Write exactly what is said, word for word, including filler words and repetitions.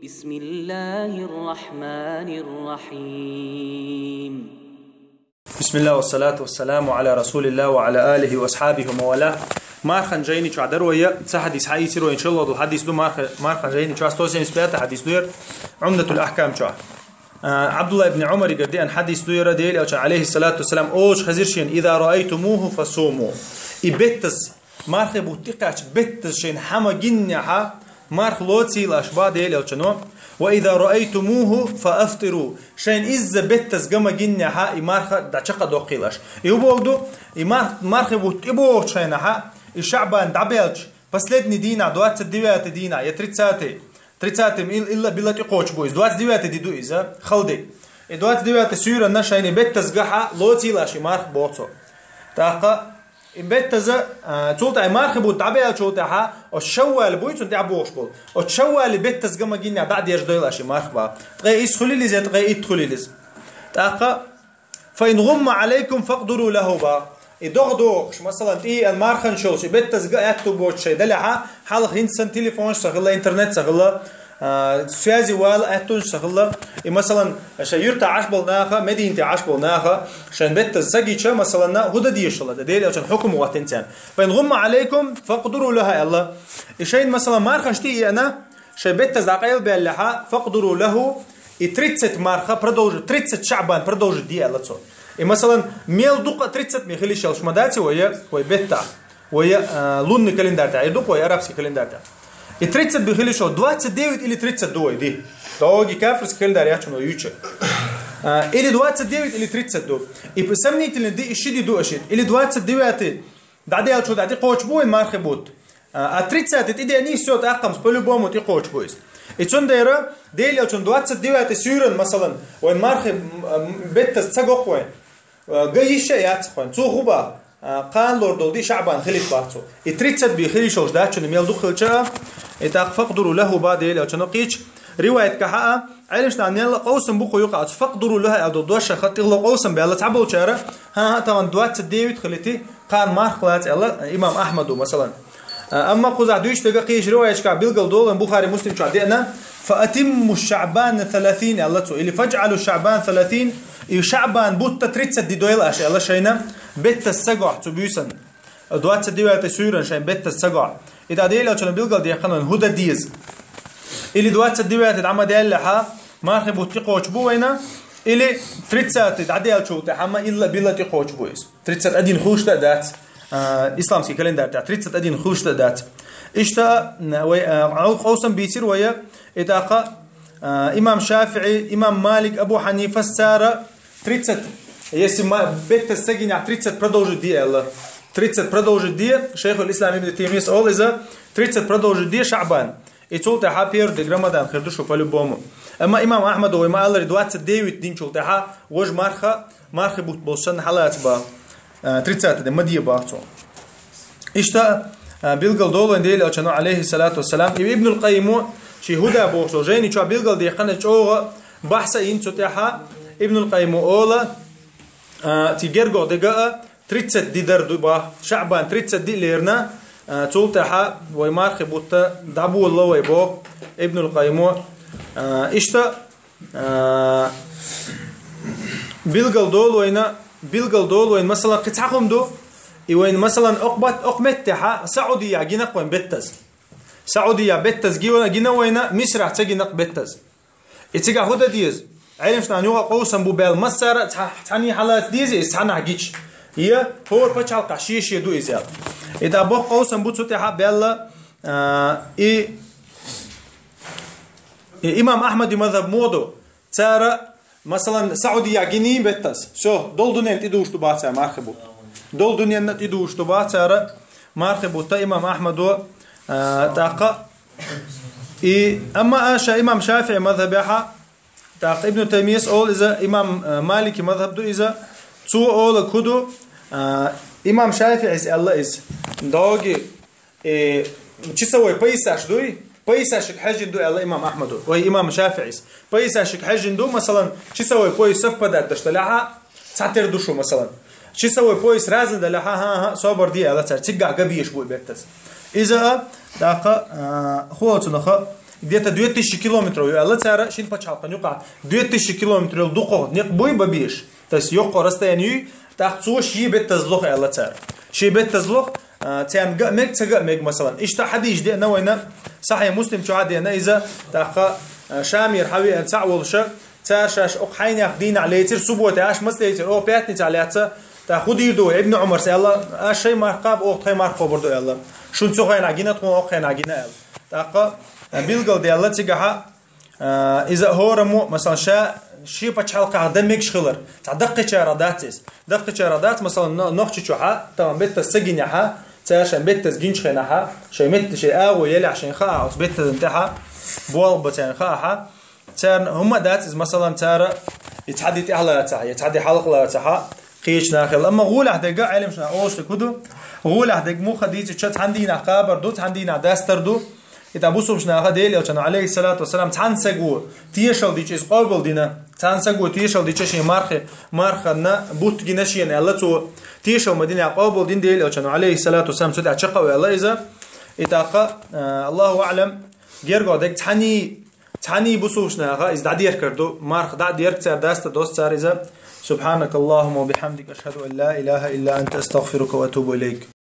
بسم الله الرحمن الرحيم. بسم الله والصلاة والسلام على رسول الله وعلى آله وأصحابه ومن والاه. Мархан жайни чу дар вай, цхьа хьадис хьаийцар вай, иншаллахӀ, хьадис ду марха-, Мархан жайни чу, сто семьдесят пятый хьадис ду яр, Умдатул Ахкам чу. А, Абдулла ибн Умарагара деана хьадис ду яр, Даьла Элчано, алейхи салату вассалам, олуш хезира шена: «إذا رأيتموه فصوموا». И беттаз, мархий бутт тӀекхаьчча беттаз шайна хӀама гиннехьа, марха лоцийла аш, бах Даьла Элчано. «وإذا رأيتموه فأفطروا». Шайна изза беттаз ган ма гиннехьа, и марха дӀачакхадоккхийла аш. И хӀун бохург ду? И марх-, мархий бутт тӀебогӀучу шайнахьа, и ШаӀбан дӀабаьлча, последний дийнахь, двадцать девятый дийнахь, я тридцатый, тридцатый ил-, илла билла тӀекхочуш бу иза. Двадцать девятый ди ду иза, хала ди. И двадцать девятый суьйранна шайна беттаз гахьа лоцийла аш и марха, боху цо. ТӀаккха и беттаза, а, цул тӀаьхьа мархий бутт дӀабаьллачул тӀаьхьа, оцу Шаввал буй цунна тӀаьхьа бохуш болу. Оцу Шаввали беттаз ган ма гиннехьа дӀа а деш дойла аш и марха, бах. Ткъе исс хуьлийла иза, ткъе итт хуьлийла иза. ТӀаккха: «فإن غم عليكم فاقدروا له», бах. И догӀа дохуш, масалан, тӀе еана марханаш йолуш, и беттаз ган аьтту боцуш шайн далехьа, хьалха хӀинца санна телефонаш ца хилла, интернет ца хилла, а, связи вала аьттунаш ца хилла. И, масалан, шайн юьртахь Ӏаш болу наха, Мединате Ӏаш болу наха, шайн беттаз ца гича, масалан, хӀун дан дезаш хилла, Даьла Элчано хьукам хӀоттийна царна. «فإن غم عليكم فاقدروا له», аьлла. И шайна, масалан, марханаш тӀе еана, шайн беттаз дӀакъайлабаьллехьа, «فاقدروا له», и тридцать марха продолжить, тридцать ШаӀбан продолжить де аьлла цо. И, масалан, мел дукха тридцать бен хила йиш йолуш ма дац вай, вай беттахь, вай, а, лунный календарь тӀехь, и дукха вай арабский календарь тӀехь. И тридцать бен хила йиш йолуш, двадцать девять или тридцать ду вай ди. ДӀогӀи кафирский календарь яц вай юьйцуш. А, или двадцать девять, или тридцать ду. И сомнительный ди, и ши ди ду аша. Или двадцать девятый дӀадаьллачул тӀаьхьа тӀекхочуш бу вайн мархий бутт. А, а тридцатый тӀедеъний, всё, тӀаккха-м по-любому тӀекхочуш бу иза. И цундела Даьла Элчано двадцать девятый суьйранна, масалан, вайн мархий, м, м, беттаз ца гоккху вайн, а, ган йиш а яц вайн. Цо хӀун бах? А, кхана лур долу ди ШаӀбан хилийта, бах цо. И тридцать бен хила йиш йолуш дац шуна мел дукха хилча а, и тӀаккха «فاقدروا له», бах Даьла Элчано кхечу риваятехь а, Ӏеламнахана мел а къовсам бу кху юкъахь, оцу «فاقدروا له» аьлла долу дош ша хаттар тӀехула къовсам баьлла цхьаболчара, хӀан-хӀа, тахана двадцать девять хилийта, кхана марха лаца аьлла имам Ахьмада, масалан. А, амма кхузахь дуьйцуш дерг кхечу риваяташкахь билгал долу, Бухари, Муслим чохь деана: «فأتموا شعبان ثلاثين», аьлла цо, или «فاجعلوا شعبان ثلاثين», и ШаӀбан бутт тридцать ди дойла аша, аьлла, шайна беттаз ца гохь цу буьйсанна. Двадцать девятый суьйранна шайн беттаз ца гохь. И тӀаккха Даьла Элчано билгал дехкана вайна хӀун дан деза. Или двадцать девятый дӀа ма даьллехьа, мархий бутт тӀекхочуш бу вайна, или тридцатый дӀадаьллачул тӀаьхьа ма илла билла тӀекхочуш бу иза. Тридцать один хуьлуш а дац, а, исламский календарь тӀехь тридцать один хуьлуш а дац. Иштта, м, вай, а, къовсам бийцира вай, и тӀаккха, а, имам ШафиӀи, имам Малик, Абу Хьанифас, цара тридцать, если ма-, беттаз ца гинехь, тридцать продолжить де аьлла. Тридцать продолжить де, Шайхул Ислам Ибн Таймияс олу иза, тридцать продолжить де ШаӀбан. И цул тӀаьхьа первый дерг Рамадан хир ду шу по-любому. Амма имам Ахьмада вай ма-аллара, двадцать девять динчул тӀаьхьа важа марха, мархий бутт болуш санна хьалаца, бах, а, тридцатый де ма де, бах цо. Иштта, а, билгал долу вайн Даьла Элчано, алейхи салату вассалам, и Ибнул Къаййимо шен «Худа» бохуш долу жайни чохь билгал дехкана, чӀогӀа бахьса йина цу тӀехьа. Ибнул Къаййимо олу, а, ци гергогӀ дерг а тридцать ди дар ду, бах, ШаӀбан тридцать ди лерина, а, цул тӀаьхьа вай мархий бутт дӀаболало вай, боху Ибнул Къаййимо. А, иштта, а, билгал долу вайна, билгал долу вайна, масалан, кхин цхьа хӀума ду, и вайна, масалан, окху бат-, окху меттехьа, Саудия гина-кх вайна беттаз. Саудия беттаз гина, гина вайна, Мисрахь ца гина-кх беттаз. И цигахь хӀун дан деза? Ӏеламнахана юкъа къовсам бу баьлла, массара а цхьа-, цхьаьна хьалаца деза иза цхьанахь гича. Я хӀора пачхьалкхехь шен-шен ду иза аьлла. И дӀа боккха къовсам бу цу тӀехьа баьлла, а, и, и имам Ахьмади мазхаб муха ду? Цара, масалан, Саудия гиний беттаз. Всё, долу дуьненна тӀедугӀуш ду, бах, цара мархий бутт. Долу дуьненна тӀедугӀуш ду, бах, цара мархий бутт имам Ахьмадо, а, тӀаккха. И, амма аша имам ШафиӀи мазхабехьа, тӀаккха Ибн Таймияс олу иза, имам, а, Малики мазхаб ду иза, цо олу кху ду, а, имам ШафиӀис аьлла иза. ДӀогӀи, э, часовой поясаш дуй, поясашка хьаьжжина ду аьлла имам Ахьмадо, ой, имам ШафиӀис. Поясашка хьаьжжина ду, масалан, часовой пояс совпадать деш далехьа, цхьатера ду шу, масалан. Часовой пояс разный далехьа, хӀан-хӀа, собар де аьлла цара, цигахь ган безаш бу и беттаз. Иза а, тӀаккха, а, хӀун олу цунах, Где-то две тысячи километров ю аьлла цара, шин пачхьалкхан юкъахь две тысячи километров дукха никъ буй бабеш. То есть йоккха расстояние юй, тӀаккха цо шен беттазлух аьлла цара. Шен беттазлух, а, царна ган мег, ца ган мег, масалан. Иштта хьадийш деана вайна, Сахьихь Муслим чу хьадеана иза, тӀаккха, а, Шамера хьавеана цхьаъ волуша, цара шаьш окху хьайнех дийнахь лецира, субботе аш маца лецира, оха пятницахь лаьцна, тӀаккха хӀун дийр ду вай, Ибн Ӏумарс аьлла, аш шайн марх кхаба, оха тхайн марх кхобур ду аьлла. Шуна цу хенахь гина, тхуна окху хенахь гина аьлла. ТӀаккха, а, билгал даьлла цигахьа, а, иза хӀораммо, масалан, ша шен пачхьалкхехь дан мегаш хилар. Цхьа даккхийчарах дац иза. Даккхийчарах дац, масалан, но-, Нохчийчохьа, таман беттаз ца гинехьа, цара шайн беттаз гинчу хенахьа, шайн метта, шайн агӀо елехь шайн хаахьа, оцу беттазан тӀехьа, болх бан царна хаахьа, царна хӀумма а дац иза, масалан, цара и цхьа ди тӀехь лацахьа, я цхьа ди хьалха лацахьа, кхечу нахал. Амма гӀолехь дерг, Ӏеламнаха олуш дерг хӀун ду? ГӀолехь дерг муха дийцича, цхьана дийнахь кхабар ду, цхьана дийнахь дастар ду. И тӀаккха бусулбачу наха Делан Элчано, алейхиссалату вассалам, цхьана саго тешал дича иза къобал дина. Цхьана саго тешал дича шен мархи, марханна бутт гина шена аьлла цо. Тешал ма дина, къобал дина Делан Элчано, алейхиссалату вассалам, цу тӀехь чекхваьлла иза. И тӀаккха, а, Аллаху аӀлам, гергахь дерг цхьаний Цхьаний бусулбачу наха иза дӀадеркар ду, марха дӀа а дерг цара, даста дос цара иза. سبحانك اللهم وبحمدك، أشهد أن لا إله إلا أنت، أستغفرك وأتوب إليك.